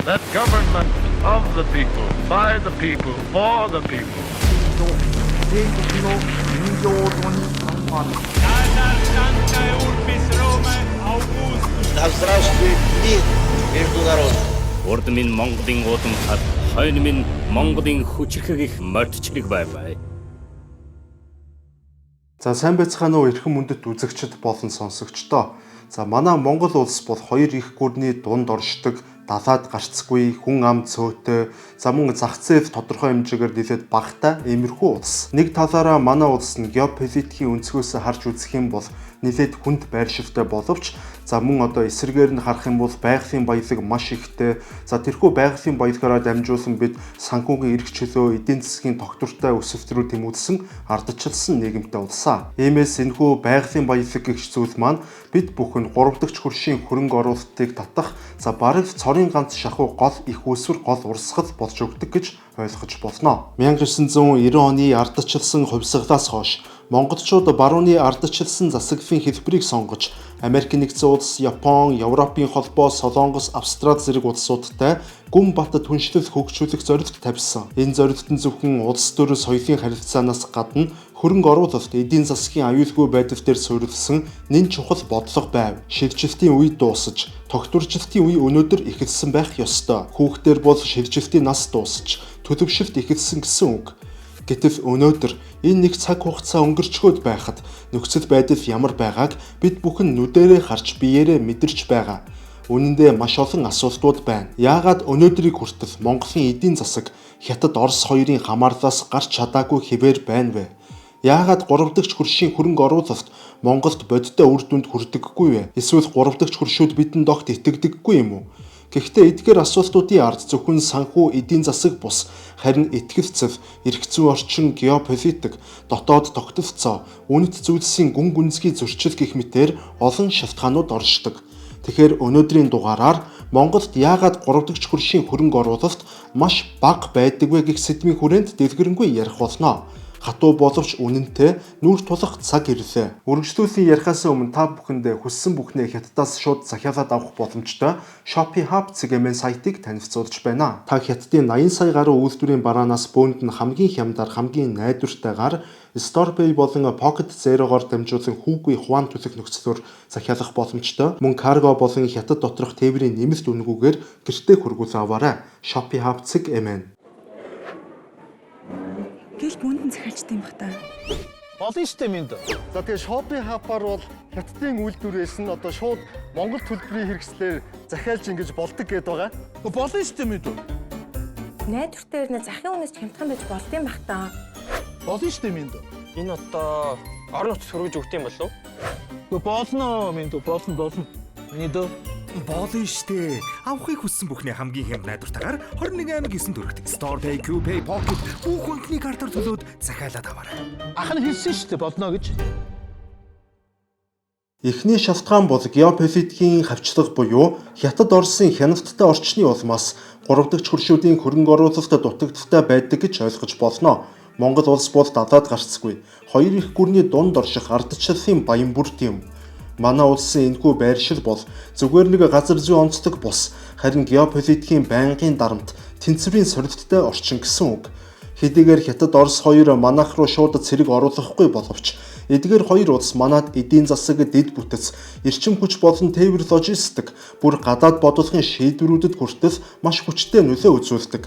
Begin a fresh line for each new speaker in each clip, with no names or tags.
That government of the people, by the people, for the people.
Да здравствует мир между народами.
Урд минь Монголын уудамтар, хойно минь Монголын хүчирхэг их морьд чирэг байваа.
За, сайн байцгаана уу, эрхэм мөндөд үзэгчид болон сонсогчдоо. За, манай Монгол улс бол хоёр их гүрний дунд оршдог, далаад гарцгүй, хүн ам цөөтэй, за мөн зах зээл тодорхой хэмжээгээр нэлээд багатай иймэрхүү улс. Нэг талаараа манай улс нь геополитикийн өнцгөөс харж үзэх юм бол нэлээд хүнд байршилтай боловч, за мөн одоо эсрэгээр нь харах юм бол байгалийн баялаг маш ихтэй. За, тэрхүү байгалийн баялагаараа дамжуулан бид санхүүгийн эрх чөлөө, эдийн засгийн тогтвортой өсөлт рүү тэмүүлсэн ардчилсан нийгэмтэй улсаа. Иймээс энэхүү байгалийн баялаг гэх зүйл маань бид бүхэн 3 дахь хөршийн хөрөнгө оруулалтыг татах, за бараг цорын ганц шахуу гол их үүсвэр, гол урсгал болж өгдөг гэж ойлгож болно. 1990 оны ардчилсан хувьсгалаас хойш монголчууд барууны ардчилсан засаглалын хэлбэрийг сонгож Америк Нэгдсэн Улс, Япон, Европын холбоо, Солонгос, Австрали зэрэг улсуудтай гүн бат түншлэл хөгжүүлэх зорилт тавьсан. Энэ зорилт нь зөвхөн улс төр соёлын харилцаанаас гадна хөрөнгө оруулалт, эдийн засгийн аюулгүй байдал дээр суурилсан нэн чухал бодлого байв. Шилжилтийн үе дуусаж, тогтворжилтын үе өнөөдөр эхэлсэн байх ёстой. Хүүхдээр бол шилжилтийн нас дуусаж, төлөвшөлт эхэлсэн гэсэн үг. Гэтэл өнөөдөр энэ нэг цаг хугацаа өнгөрчхөөд байхад нөхцөл байдал ямар байгааг бид бүхэн нүдэрээ харж, биеэрээ мэдэрч байгаа. Үнэн дээр маш олон асуултууд байна. Яагаад өнөөдрийг хүртэл Монголын эдийн засаг Хятад, Орос хоёрын хамаарлаас гарч чадаагүй хэвээр байна вэ? Яагаад 3 дахь хөршийн хөрөнгө оруулалт Монголд бодиттой үр дүнд хүрдэггүй вэ? Эсвэл 3 дахь хөршүүд бидэнд огт итгэдэггүй юм уу? Гэхдээ эдгээр асуултуудын ард зөвхөн санхүү, эдийн засаг бус, харин итгэлцэл, эрх зүйн орчин, геополитик, дотоод тогтолцоо, үнэт зүйлсийн гүн гүнзгий зөрчил гэх мэтээр олон шалтгаанууд оршдог. Тэгэхээр өнөөдрийн дугаараар Монголд яагаад 3 дахь хөршийн хөрөнгө оруулалт маш бага байдаг вэ гэх сэдвийн хүрээнд дэлгэрэнгүй ярих болно. Хатуу боловч үнэнтэй нүүр тулах цаг ирлээ. Үргэлжлүүлэн ярихаас өмнө та бүхэндээ хүссэн бүхнээ Хятадаас шууд захиалаад авах боломжтой Shopee Hub CGM сайтыг танилцуулж байна. Та Хятадын 80 сая гаруй үйлдвэрийн бараанаас бөөнд нь хамгийн хямдар, хамгийн найдвартайгаар StorePay болон Pocket Zero-гоор дамжуулан хүүгүй хуваан төлөх нөхцлөөр захиалах боломжтой. Мөн карго болон Хятад доторх тээврийн нэмэлт үнэгүйгээр гэртээ хүргүүлэн аваарай. Shopee Hub CGM.
Гэл бүндэн захиалчтай юм бах та.
Болно штэ, минь.
За, тэгээ Shopee Hub-аар бол Хятадын үйлдвэрээс нь одоо шууд Монгол төлбөрийн хэрэгслээр захиалж ингэж болдог гэдээ байгаа.
Болно штэ, минь.
Найдвартай ирнэ, захын үнээс ч хямдхан байж болдсон бах та.
Болно штэ, минь.
Энэ одоо орон нутгад хөргөж өгдөг юм болов уу?
Болно, минь, болно, болно. Миний дөө.
Болно штэ. Авахыг хүссэн бүхний хамгийн хямд найдвартайгаар 21 аймаг 9 төгрөгт Store Pay, Q Pay, Pocket бүх банкны картаар төлөөд захиалаад аваарай.
Ах нь хэлсэн штэ болно гэж.
Эхний шалтгаан бол геополитикийн хавчлага буюу Хятад, Оросын хяналттай орчны улмаас 3 дахь хөршүүдийн хөрөнгө оруулалтад дутагдалтай байдаг гэж ойлгож болно. Монгол улс бол далаад гарцгүй, хоёр их гүрний дунд орших ардчлалын баян бүрд юм. Манай улсын энэхүү байршил бол зүгээр нэг газар зүйн онцлог бус, харин геополитикийн байнгын дарамт, тэнцвэрийн сорилттой орчин гэсэн үг. Хэдийгээр Хятад, Орос хоёр манайх руу шууд цэрэг оруулахгүй боловч эдгээр хоёр улс манад эдийн засаг, дэд бүтэц, эрчим хүч болон тээвэр логистик, бүр гадаад бодлогын шийдвэрүүдэд хүртэл маш хүчтэй нөлөө үзүүлдэг.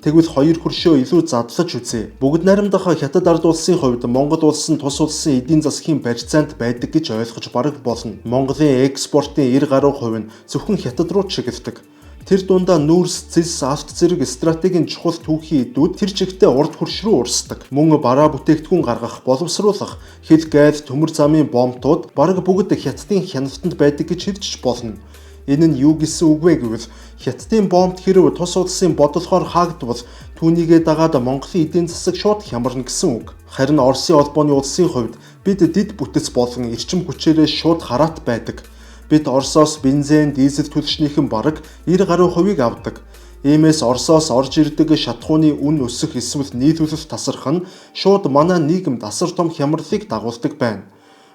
Тэгвэл хоёр хөршөө илүү задлаж үзье. Бүгд найрамдах Хятад ард улсын хувьд Монгол улс нь тус улсын эдийн засгийн барьцаанд байдаг гэж ойлгож бараг болно. Монголын экспортын 90 гаруй хувь нь зөвхөн Хятад руу чиглэдэг. Тэр дундаа нүүрс, зэс, алт зэрэг стратегийн чухал түүхийн эдүүд тэр чигтээ урд хөрш рүү урсдаг. Мөн бараа бүтээгдэхүүн гаргах, боловсруулах, хил гайл, төмөр замын боомтууд бараг бүгд Хятадын хяналтанд байдаг гэж хэлж болно. Энэ нь юу гэсэн үг вэ гэвэл Хятадын боомт хэрв тус улсын бодлогоор хаагдвал түүнийгээ дагаад Монголын эдийн засаг шууд хямарна гэсэн үг. Харин Оросын холбооны улсын хувьд бид дэд бүтэц болон эрчим хүчээрээ шууд хараат байдаг. Бид Оросоос бензин, дизель түлшнийхэн бараг 90 гаруй хувийг авдаг. Иймээс Оросоос орж ирдэг шатахууны үн өсөх эсвэл нийлүүлэлт тасрах нь шууд манай нийгэмд асар том хямралыг дагуулдаг байна.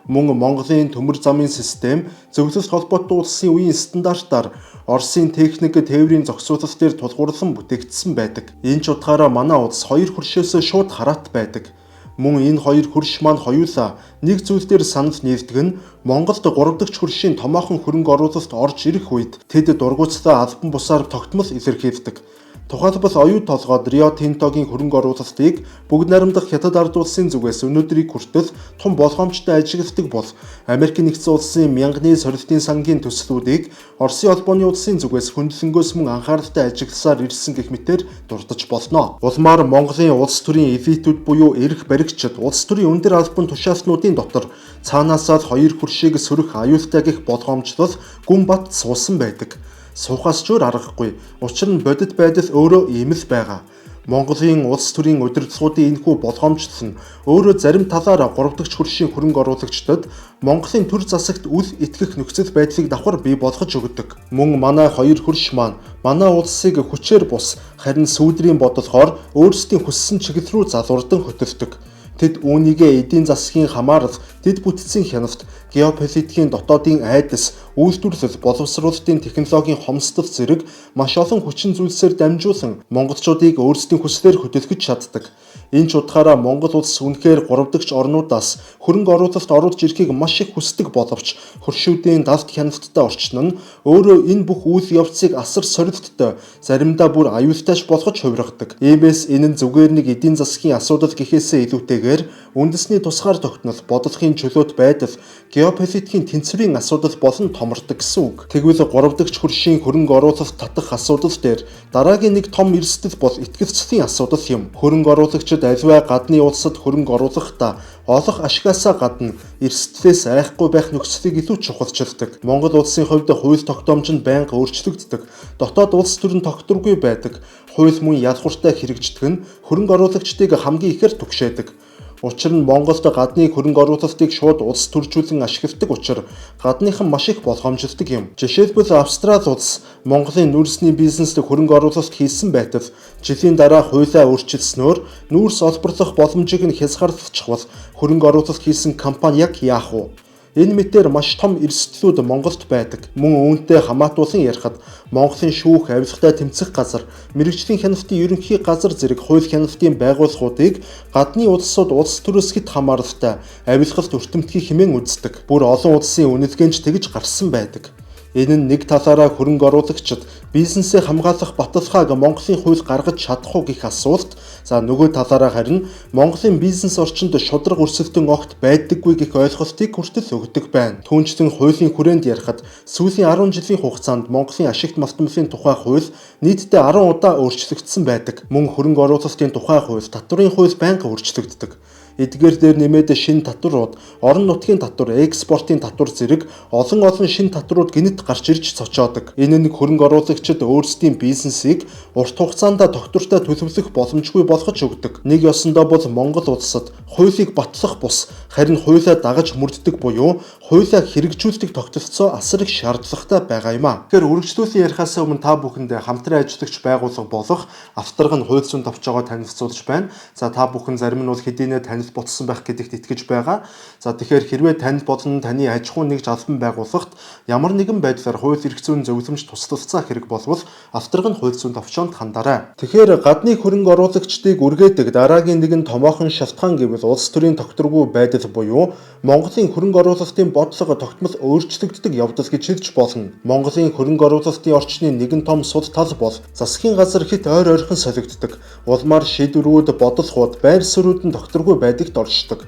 Мөн Монголын төмөр замын систем зөвлөлт холбоотой улсын үеийн стандартаар Оросын техник тээврийн зохицуулалт дээр тулгуурлан бүтээгдсэн байдаг. Энэ ч утгаараа манай улс хоёр хөршөөсөө шууд хараат байдаг. Мөн энэ хоёр хөрш маань хоёулаа нэг зүйл дээр санал нийлдэг нь Монголд 3 дахь хөршийн томоохон хөрөнгө оруулалт орж ирэх үед тэд дургуутсаа албан бусаар тогтмол илэрхийлдэг. Тухайлбал оюу толгойд Рио Тинтогийн хөрөнгө оруулалтыг бүгд найрамдах Хятад ард улсын зүгээс өнөөдрийг хүртэл том болгоомжтой ажигладаг бол Америк нэгдсэн улсын мянганы сорилтын сангийн төслүүдийг Оросын холбооны улсын зүгээс хөндлөнгөөс мөн анхааралтай ажигласаар ирсэн гэх мэтээр дурдж болно. Улмаар Монголын улс төрийн элитүүд буюу эрх баригчид улс төрийн өндөр албан тушаалтнуудын дотор цаанаасаа л хоёр хөршийг сөрөх аюултай гэх болгоомжлол гүн бат суусан байдаг. Суухаас ч өөр аргагүй. Учир нь бодит байдал өөрөө ийм л байгаа. Монголын улс төрийн удирдлагуудын энэхүү болгоомжлол нь өөрөө зарим талаараа 3 дахь хөршийн хөрөнгө оруулагчдад Монголын төр засагт үл итгэх нөхцөл байдлыг давхар бий болгож өгдөг. Мөн манай хоёр хөрш маань манай улсыг хүчээр бус харин сүүдрийн бодлогоор өөрсдийн хүссэн чиглэл рүү залуурдан хөтөлдөг. Тэд үүнийгээ эдийн засгийн хамаарал, дэд бүтцийн хяналт, геополитикийн дотоодын айдас, үйлдвэрлэл, боловсруулалтын технологийн хомсдол зэрэг маш олон хүчин зүйлсээр дамжуулан монголчуудыг өөрсдийн хүслээр хөдөлгөж чаддаг. Энэ ч утгаараа Монгол улс үнэхээр 3 дахь орнуудаас хөрөнгө оруулалт оруулж ирэхийг маш их хүсдэг боловч хөршүүдийн далд хяналттай орчин нь өөрөө энэ бүх үйл явцыг асар сорилттой, заримдаа бүр аюултайч болгож хувиргадаг. Иймээс энэ нь зүгээр нэг эдийн засгийн асуудал гэхээсээ илүүтэйгээр үндэсний тусгаар тогтнол, бодлогын чөлөөт байдал, геополитикийн тэнцвэрийн асуудал болон томордог гэсэн үг. Тэгвэл 3 дахь хөршийн хөрөнгө оруулалт татах асуудал дээр дараагийн нэг том эрсдэл бол итгэлцлийн асуудал юм. Хөрөнгө оруулагчид аливаа гадны улсад хөрөнгө оруулахдаа олох ашгаасаа гадна эрсдлээс айхгүй байх нөхцөлийг илүү чухалчилдаг. Монгол улсын хувьд хууль тогтоомж нь байнга өөрчлөгддөг. Дотоод улс төр нь тогтворгүй байдаг. Хууль мөн ялгууртай хэрэгждэг нь хөрөнгө оруулагчдыг хамгийн ихээр түгшээдэг. Учир нь Монголд гадны хөрөнгө оруулалтыг шууд улс төржүүлэн ашигладаг учир гадныхан маш их болгоомжилдог юм. Жишээлбэл Австрали улс Монголын нүүрсний бизнест хөрөнгө оруулалт хийсэн байтал жилийн дараа хуулиа өөрчилснөөр нүүрс олборлох боломжийг нь хязгаарлалчихвал хөрөнгө оруулалт хийсэн компани яг яах вэ? Энэ мэтээр маш том эрсдлүүд Монголд байдаг. Мөн үүнтэй хамаатуулан ярихад Монголын шүүх, авилгатай тэмцэх газар, мэргэжлийн хяналтын ерөнхий газар зэрэг хууль хяналтын байгууллагуудыг гадны улсууд улс төрөөс хэд хамааралтай авилгалт өртөмтгий хэмээн үздэг. Бүр олон улсын үнэлгээнч тэгж гарсан байдаг. Энэ нь нэг талаараа хөрөнгө оруулагчид бизнесээ хамгаалах баталгааг Монголын хууль гаргаж чадах уу гэх асуулт, за нөгөө талаараа харин Монголын бизнес орчинд шударга өрсөлдөн огт байдаггүй гэх ойлголтыг хүртэл өгдөг байна. Түүнчлэн хуулийн хүрээнд ярихад сүүлийн 10 жилийн хугацаанд Монголын ашигт малтмалын тухай хууль нийтдээ 10 удаа өөрчлөгдсөн байдаг. Мөн хөрөнгө оруулалтын тухай хууль, татварын хууль байнга өөрчлөгддөг. Эдгээр дээр нэмээд шинэ татварууд, орон нутгийн татвар, экспортын татвар зэрэг олон шинэ татварууд гэнэт гарч ирж цочоодог. Энэ нь хөрөнгө оруулагчид өөрсдийн бизнесийг урт хугацаанд тогтвортой төлөвлөх боломжгүй болгож өгдөг. Нэг ёсондоо бол Монгол улсад хуулийг батлах бус харин хуулиа дагаж мөрддөг буюу хуулиа хэрэгжүүлдэг тогтолцоо асар их шаардлагатай байгаа юм а. Тэгэхээр үргэлжлүүлэн ярихаас өмнө та бүхэндээ хамтран ажиллагч байгууллага болох Авторг нь хууль зүйн товчоогоо танилцуулж байна. За та бүхэн зарим нь бол хэдийнэ танил ботсон байх гэдэгт итгэж байгаа. За тэгэхээр хэрвээ танд болон таны аж ахуйн нэгж албан байгууллагт ямар нэгэн байдлаар хууль эрх зүйн зөвлөмж туслалцаа хэрэг болвол Авторг нь хууль зүйн товчоонд хандарай. Тэгэхээр гадны хөрөнгө оруулагчдыг үргээдэг дараагийн нэгэн томоохон шалтгаан гэвэл улс төрийн тогтворгүй байдал буюу Монголын хөрөнгө оруулалтын бодлого тогтмол өөрчлөгддөг явдал гэж хэлж болно. Монголын хөрөнгө оруулалтын орчны нэгэн том сул тал бол засгийн газар хэт ойр ойрхон солигддог. Улмаар шийдвэрүүд, бодлогууд, байр суурьуд нь тогтворгүй байдагт оршдог.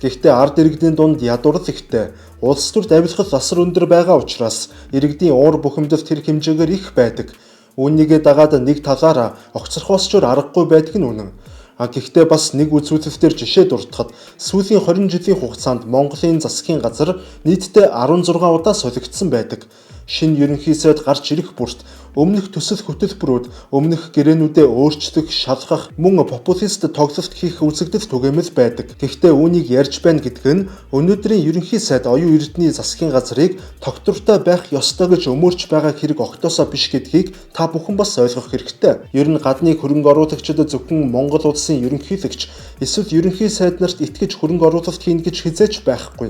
Гэхдээ ард иргэдийн дунд ядуурл ихтэй, улс төрд авилгал асар өндөр байгаа учраас иргэдийн уур бухимдал тэр хэмжээгээр их байдаг. Үүнийгээ дагаад нэг талаараа огцорхоос ч аргагүй байдаг нь үнэн. Гэхдээ бас нэг үзүүлэлтээр жишээ дурдахад сүүлийн 20 жилийн хугацаанд Монголын засгийн газар нийтдээ 16 удаа солигдсон байдаг. Шинэ ерөнхий сайд гарч ирэх бүрт өмнөх төсөл хөтөлбөрүүд, өмнөх гэрээнүүдээ өөрчлөх, шалгах, мөн популист тоглолт хийх үзэгдэл түгээмэл байдаг. Гэхдээ үүнийг ярьж байна гэдэг нь өнөөдрийн ерөнхий сайд оюун эрдний засгийн газрыг тогтвортой байх ёстой гэж өмөрч байгаа хэрэг огтоосоо биш гэдгийг та бүхэн бас ойлгох хэрэгтэй. Ер нь гадны хөрөнгө оруулагчид зөвхөн Монгол улсын ерөнхийлөгч эсвэл ерөнхий сайд нарт итгэж хөрөнгө оруулалт хийнэ гэж хизээч байхгүй.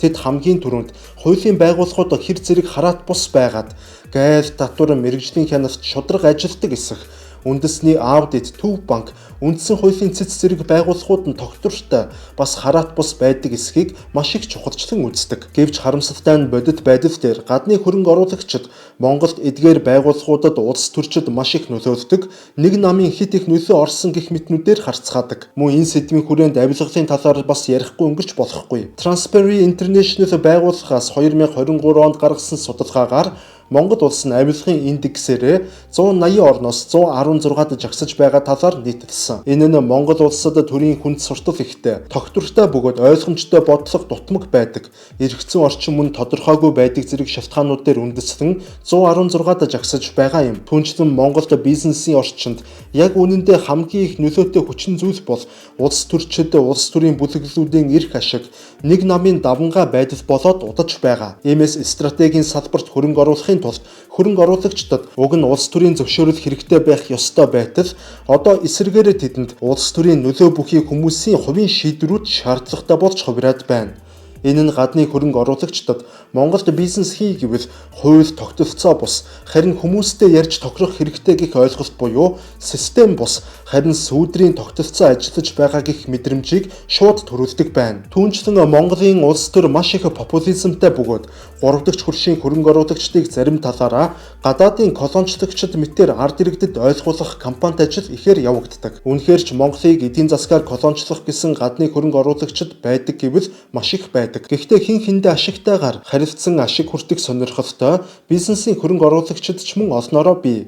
Тэд хамгийн түрүүнд хуулийн байгууллагууд хэр зэрэг хараат бус байгаад гайл татвар мэргэжлийн хяналт шударга ажилтдаг эсэх үндэсний аудит, төв банк, үндсэн хуулийн цэц зэрэг байгууллагууд нь тогтвортой бас хараат бус байдаг эсхийг маш их чухалчлан үздэг. Гэвч харамсалтай нь бодит байдал дээр гадны хөрөнгө оруулагчид Монголд эдгээр байгууллагуудад улс төрчид маш их нөлөөлдөг, нэг намын хит их нөлөө орсон гэх мэтнүүдээр харцгаадаг. Мөн энэ сэдвийн хүрээнд авилгалын талаар бас ярихгүй өнгөрч болохгүй. Transparency International байгууллагаас 2023 онд гаргасан судалгаагаар Монгол улс нь авилгын индексээрээ 180 орноос 116-д жагсаж байгаа талаар нийтэлсэн. Энэ нь Монгол улсад төрийн хүнд суртал ихтэй, тогтвортой бөгөөд ойлгомжтой бодлого дутмаг байдаг, эргэцэн орчин мөн тодорхойгүй байдаг зэрэг шалтгаанууд дээр үндэслэн 116-д жагсаж байгаа юм. Түүнчлэн Монголд бизнесийн орчинд яг үнэндээ хамгийн их нөлөөтэй хүчин зүйл бол улс төрчид, улс төрийн бүлэглэлүүдийн эрх ашиг, нэг намын давангаа байдал болоод удаж байгаа. Иймээс стратегийн салбарт хөрөнгө оруулахын тулд хөрөнгө оруулагчдад уг нь улс төрийн зөвшөөрөл хэрэгтэй байх ёстой байтал одоо эсрэгээрээ тэдэнд улс төрийн нөлөө бүхий хүмүүсийн хувийн шийдвэрүүд шаардлагатай болж хувираад байна. Энэ нь гадны хөрөнгө оруулагчдад Монголд бизнес хий гэвэл хууль тогтолцоо бус харин хүмүүстэй ярьж тохирох хэрэгтэй гэх ойлголт буюу систем бус харин сүүдрийн тогтолцоо ажиллаж байгаа гэх мэдрэмжийг шууд төрүүлдэг байна. Түүнчлэн Монголын улс төр маш их популизмтай бөгөөд 3 дахь хөршийн хөрөнгө оруулагчдыг зарим талаараа гадаадын колоничлогчид мэтээр ард иргэдэд ойлгуулах кампанит ажил ихээр явагддаг. Үнэхээр ч Монголыг эдийн засгаар колоничлох гэсэн гадны хөрөнгө оруулагчид байдаг гэвэл маш их байдаг. Гэхдээ хэн хэндээ ашигтайгаар харилцан ашиг хүртэх сонирхолтой бизнесийн хөрөнгө оруулагчид ч мөн олноороо бий.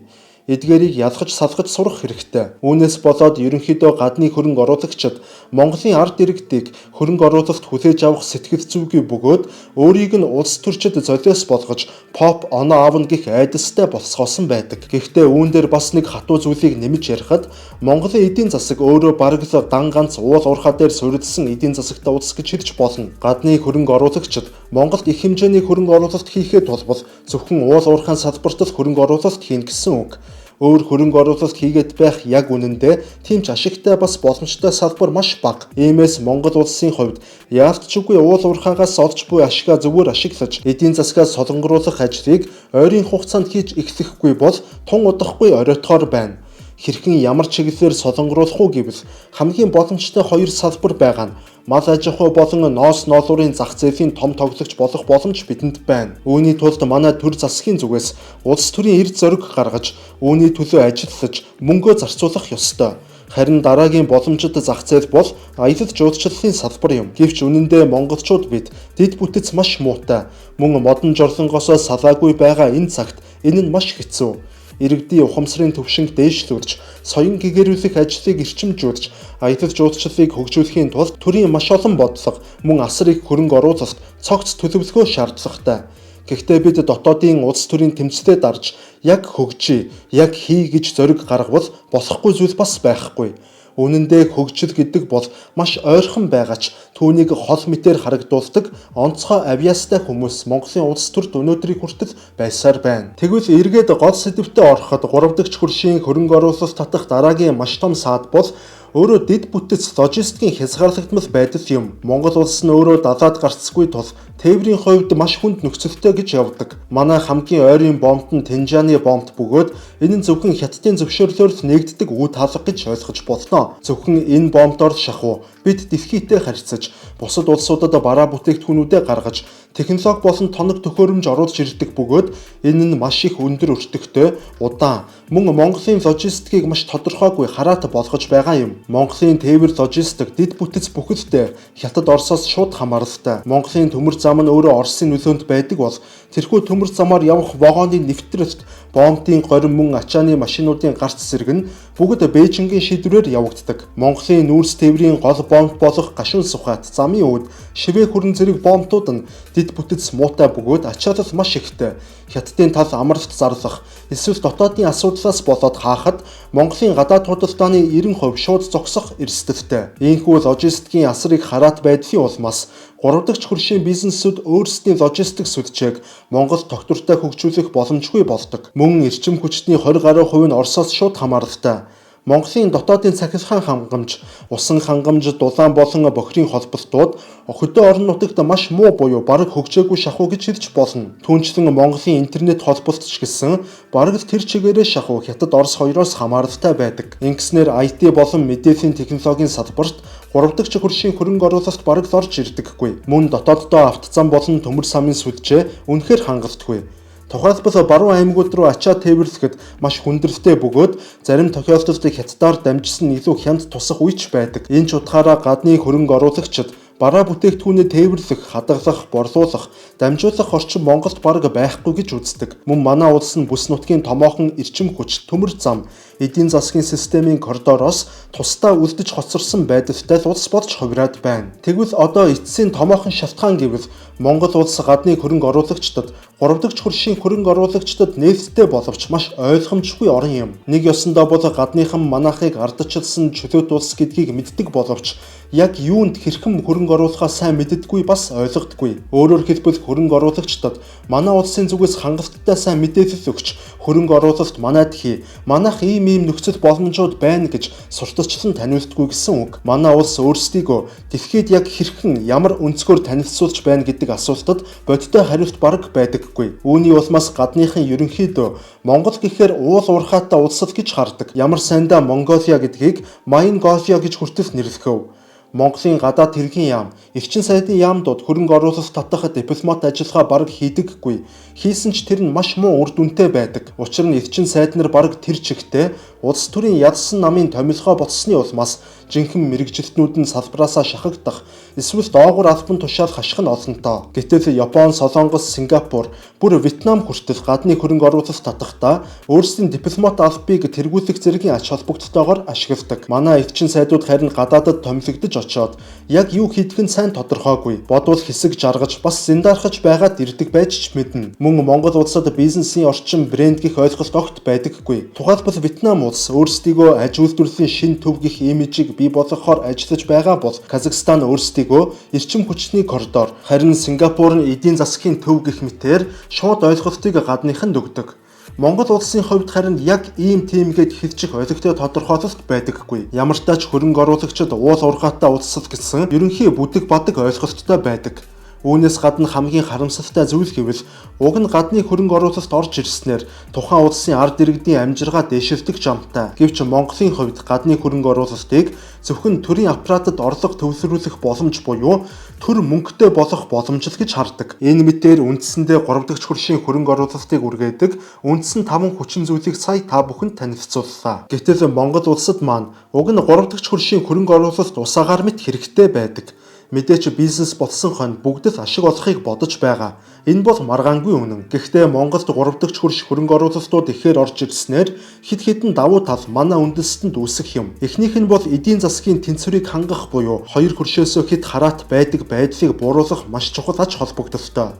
Эдгээрийг ялгаж салгаж сурах хэрэгтэй. Үүнээс болоод ерөнхийдөө гадны хөрөнгө оруулагчид Монголын ард иргэдийг хөрөнгө оруулалт хүлээж авах сэтгэл зүйгүй бөгөөд өөрийг нь улс төрчид золиос болгож поп оноо аавна гэх айдастай болцгоосон байдаг. Гэхдээ үүн дээр бас нэг хатуу зүйлийг нэмж ярихад Монголын эдийн засаг өөрөө бараг л дан ганц уул уурхай дээр суурилсан эдийн засагтай улс гэж хэлж болно. Гадны хөрөнгө оруулагчид Монголд их хэмжээний хөрөнгө оруулалт хийхэд тулбал зөвхөн уул уурхайн салбарт л хөрөнгө оруулалт хийнэ гэсэн үг. Өөр хөрөнгө оруулалт хийгээд байх яг үнэндээ тийм ч ашигтай бас боломжтой салбар маш бага. Иймээс Монгол улсын хувьд яалтчгүй уул уурхаагаас олж буй ашигаа зөвөр ашиглаж эдийн засгаа солонгоруулах ажлыг ойрын хугацаанд хийж эхлэхгүй бол тун удахгүй оройтхоор байна. Хэрхэн ямар чиглэлээр солонгоруулах уу гэвэл хамгийн боломжтой хоёр салбар байгаа нь мал аж ахуй болон ноос ноолуурын зах зээлийн том тоглогч болох боломж бидэнд байна. Үүний тулд манай төр засгийн зүгээс улс төрийн эрд зориг гаргаж, үүний төлөө ажиллаж, мөнгөө зарцуулах ёстой. Харин дараагийн боломжит зах зээл бол аялал жуулчлалын салбар юм. Гэвч үнэндээ монголчууд бид дэд бүтэц маш муутай. Мөн модон жорлонгосоо салаагүй байгаа энэ цагт энэ нь маш хэцүү. Иргэдийн ухамсарын түвшинг дээшлүүлж, соён гэгэрүүлэх ажлыг эрчимжүүлж, аялал жуулчлалыг хөгжүүлэхийн тулд төрийн маш олон бодлого, мөн асар их хөрөнгө оруулалт, цогц төлөвлөгөө шаардлагатай. Гэхдээ бид дотоодын улс төрийн тэмцэлээ дарж, яг хөгжий, яг хий гэж зориг гаргавал болохгүй зүйл бас байхгүй. Үнэн дээр хөгжил гэдэг бол маш ойрхон байгаа ч түүнийг хол мэтээр харагдуулдаг онцгой авьяастай хүмүүс Монголын улс төрд өнөөдрийг хүртэл байсаар байна. Тэгвэл эргээд гол сэдвтэ ороход 3 дахь хөршийн хөрөнгө оруулалт татах дараагийн маш том саад бол өөрөө дэд бүтэц логистикийн хязгаарлагдмал байдал юм. Монгол улс нь өөрөө далаад гарцгүй тул тээврийн хувьд маш хүнд нөхцөлтэй гэж явдаг. Манай хамгийн ойрын бомбт нь Тэнжаны бомбт бөгөөд энэ нь зөвхөн Хятадын зөвшөөрлөөр л нэгддэг үе таалга гэж ойлгож болно. Зөвхөн энэ бомбдоор шахуу бид дэлхийдээ харьцаж бусад улсуудад бараа бүтээгдэхүүнүүдээ гаргаж технологи болон тоног төхөөрөмж оруулж ирдэг бөгөөд энэ нь маш их өндөр өртөгтэй удаан мөн Монголын логистикийг маш тодорхойгүй хараат болгож байгаа юм. Монголын тээвэр логистик дэд бүтэц бүхэлдээ Хятад Оросоос шууд хамааралтай. Монголын төмөр зам нь өөрөө Оросын нөлөөнд байдаг бол тэрхүү төмөр замаар явах вагоны нэвтрэлт, бомбын горим мөн ачааны машинуудын гарц зэрэг нь бүгд Бээжингийн шийдвэрээр явагддаг. Монголын нүүрс тээврийн гол бомб болох Гашуун Сухат, замын үүд, шивээ хүрэн зэрэг бомбтууд нь дэд бүтэц муутай бөгөөд ачаалал маш ихтэй. Хятадын тал амралт зарлах эсвэл дотоодын асуудлаас болоод хаахад Монголын гадаад худалдааны 90% шууд зогсох эрсдэлтэй. Иймхүү логистикийн асар их хараат байдлын улмаас 3 дахь хөршийн бизнесүүд өөрсдийн логистик сүлжээг Монгол тогтвортой хөгжүүлэх боломжгүй болдог. Мөн эрчим хүчний 20 гаруй хувь нь Оросоос шууд хамааралтай. Монголын дотоодын цахилгаан хангамж, усан хангамж, дулаан болон бохирын холболтууд хөдөө орон нутагт маш муу буюу бараг хөгжөөгүй шахуу гэж хэлж болно. Түүнчлэн Монголын интернет холболт ч гэсэн бараг л тэр чигээрээ шахуу Хятад, Орос хоёроос хамааралтай байдаг. Ингэснээр IT болон мэдээллийн технологийн салбарт 3 дахь хөршийн хөрөнгө оруулалт бараг л орж ирдэггүй. Мөн дотооддоо автозам болон төмөр самын сүлжээ үнэхээр хангалтгүй. Тухайлбал баруун аймагуд руу ачаа тээвэрлэхэд маш хүндрэлтэй бөгөөд зарим тохиолдолд хятадаар дамжсан илүү хямд тусах үеч байдаг. Энэ ч утгаараа гадны хөрөнгө оруулагчид бараа бүтээгдэхүүнээ тээвэрлэх, хадгалах, борлуулах, дамжуулах орчин Монголд бараг байхгүй гэж үздэг. Мөн манай улс нь бүс нутгийн томоохон эрчим хүч, төмөр зам, эдийн засгийн системийн коридороос тусдаа үлдэж хоцорсон байдалтай улс болж хувираад байна. Тэгвэл одоо эцсийн томоохон шалтгаан гэвэл Монгол улс гадны хөрөнгө оруулагчдад 3 дахь хөршийн хөрөнгө оруулагчдад нээлттэй боловч маш ойлгомжгүй орон юм. Нэг ёсондоо бол гадныхан манайхыг ардчилсан чөлөөт улс гэдгийг мэддэг боловч яг юунд хэрхэн хөрөнгө оруулахаа сайн мэддэггүй, бас ойлгодоггүй. Өөрөөр хэлбэл хөрөнгө оруулагчдад манай улсын зүгээс хангалттай сайн мэдээлэл өгч, хөрөнгө оруулалт манайд хий, манайх ийм ийм нөхцөл боломжууд байна гэж сурталчлан таниулдаггүй гэсэн үг. Манай улс өөрсдийгөө дэлхийд яг хэрхэн, ямар өнцгөр танилцуулж байна гэдэг асуултад бодиттой хариулт бараг байдаггүй. Үүний улмаас гадныхан ерөнхийдөө Монгол гэхээр уул уурхайтай улс л гэж хардаг. Ямар сайндаа Монголиа гэдгийг Майнголиа гэж хүртэл нэрлэхэв. Монголын гадаад хэргийн яам, эрчин сайдын яамдууд хөрөнгө оруулалт татах дипломат ажиллагаа бараг хийдэггүй. Хийсэн ч тэр нь маш муу үр дүнтэй байдаг. Учир нь эрчин сайд нар бараг тэр чигтээ улс төрийн ялсан намын томилгоо ботсны улмаас жинхэнэ мэргэжилтнүүд нь салбараасаа шахагдах, эсвэл доогуур албан тушаал хаших нь олонтоо. Гэтэл Япон, Солонгос, Сингапур, бүр Вьетнам хүртэл гадны хөрөнгө оруулалт татахдаа өөрсдийн дипломат албыг тэргүүлэх зэргийн ач холбогдолтойгоор ашигладаг. Манай эрчин сайдууд харин гадаадад томилогдож очоод яг юу хийдг нь сайн тодорхойгүй. Бодвол хэсэг жаргаж, бас зиндархаж байгаад ирдэг байж ч мэднэ. Мөн Монгол улсад бизнесийн орчин, брэнд гэх ойлголт огт байдаггүй. Тухайлбал Вьетнам улс өөрсдийгөө аж үйлдвэрлэлийн шинэ төв гэх имижийг бий болгохоор ажиллаж байгаа бол Казахстан өөрсдийгөө эрчим хүчний коридор, харин Сингапур нь эдийн засгийн төв гэх мэтээр шууд ойлголтыг гадныханд өгдөг. Монгол улсын хувьд харин яг ийм тийм гээд хэлчих олигтой тодорхойлолт байдаггүй. Ямар ч тач хөрөнгө оруулагчид уул уурхайтай улс гэсэн ерөнхий бүдэг бадаг ойлголттой байдаг. Үүнээс гадна хамгийн харамсалтай зүйл гэвэл уг нь гадны хөрөнгө оруулалт орж ирснээр тухайн улсын ард иргэдийн амжиргаа дээшилдэг жамтай. Гэвч Монголын хувьд гадны хөрөнгө оруулалтыг зөвхөн төрийн аппаратад орлого төвлөрүүлэх боломж буюу төр мөнгөтэй болох боломж л гэж хардаг. Энэ мэтээр үндсэндээ 3 дахь хөршийн хөрөнгө оруулалтыг үргээдэг үндсэн 5 хүчин зүйлийг сая та бүхэнд танилцууллаа. Гэтэл Монгол улсад маань уг нь 3 дахь хөршийн хөрөнгө оруулалт усаагаар мэт хэрэгтэй байдаг. Мэдээч бизнес болсон хойно бүгд л ашиг олохыг бодож байгаа. Энэ бол маргаангүй үнэн. Гэхдээ Монголд 3 дахь хөрш хөрөнгө оруулалтууд ихээр орж ирснээр хэд хэдэн давуу тал манай үндэстэнд үүсэх юм. Эхнийх нь бол эдийн засгийн тэнцвэрийг хангах буюу хоёр хөршөөсөө хэд хараат байдаг байдлыг бууруулах маш чухал ач холбогдолтой.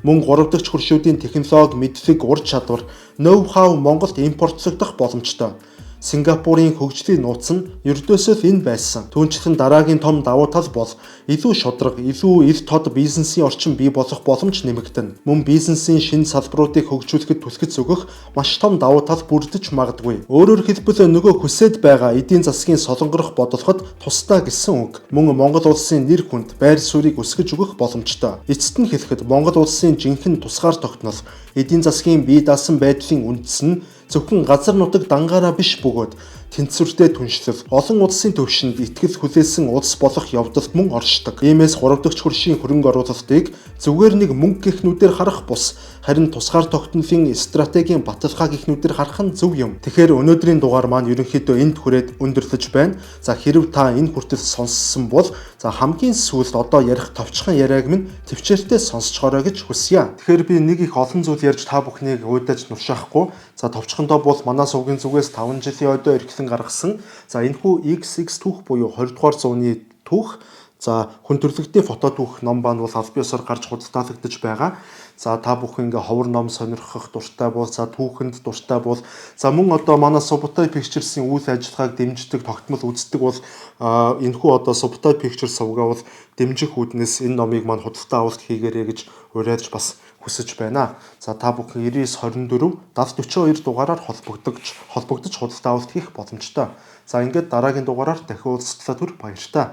Мөн 3 дахь хөршүүдийн технологи, мэдлэг, ур чадвар, ноу-хау Монголд импортлогдох боломжтой. Сингапурын хөгжлийн нууц нь ердөөсөө л энэ байсан. Түүнчлэн дараагийн том давуу тал бол илүү шударга, илүү ил тод бизнесийн орчин бий болох боломж нэмэгдэнэ. Мөн бизнесийн шинэ салбаруудыг хөгжүүлэхэд түлхэц өгөх маш том давуу тал бүрдэж магадгүй. Өөрөөр хэлбэл нөгөө хүсээд байгаа эдийн засгийн солонгорох бодлогод тусдаа гэсэн үг. Мөн Монгол улсын нэр хүнд, байр суурийг өсгөж өгөх боломжтой. Эцэст нь хэлэхэд Монгол улсын жинхэнэ тусгаар тогтнол, эдийн засгийн бие даасан байдлын үндэс нь зөвхөн газар нутаг дангаараа биш бөгөөд тэнцвэртэй түншлэл, олон улсын төвшөнд итгэл хүлээсэн улс болох явдалд мөн оршдог. Иймээс 3 дахь хөршийн хөрөнгө оруулалтыг зүгээр нэг мөнгө гэх нүдээр харах бус, харин тусгаар тогтнолын стратегийн баталгаа гэх нүдээр харах нь зөв юм. Тэгэхээр өнөөдрийн дугаар маань ерөнхийдөө энд хүрээд өндөрлөж байна. За хэрв та энэ хүртэл сонссон бол за хамгийн сүүлд одоо ярих товчхон яриаг минь төвчээртэй сонсчгоорой гэж хүсье. Тэгэхээр би нэг их олон зүйл ярьж та бүхнийг уйдаж нуршаахгүй. За товчхондоо бол манай сувгийн зүгээс 5 жилийн ойдоо эргэлэн гаргасан. За энэхүү XX түүх буюу 20 дугаар зууны түүх. За, хүн төрөлхтний фото түүх ном баан бол аль биесээр гарч худалдаалагдаж байгаа. За, та бүхэн ингээ ховор ном сонирхох дуртай бол, за түүхэнд дуртай бол, за мөн одоо манай Subutai Pictures-ийн үйл ажиллагааг дэмждэг, тогтмол үздэг бол энэхүү одоо Subutai Pictures сувгаа бол дэмжих үүднээс энэ номыг маань худалдаа авалт хийгээрэй гэж уриалж бас хүсэж байна. За, та бүхэн 99 24 70 42 дугаараар холбогдож худалдаа авалт хийх боломжтой. За, ингээд дараагийн дугаараар дахин уулзтлаа, түр баяртай.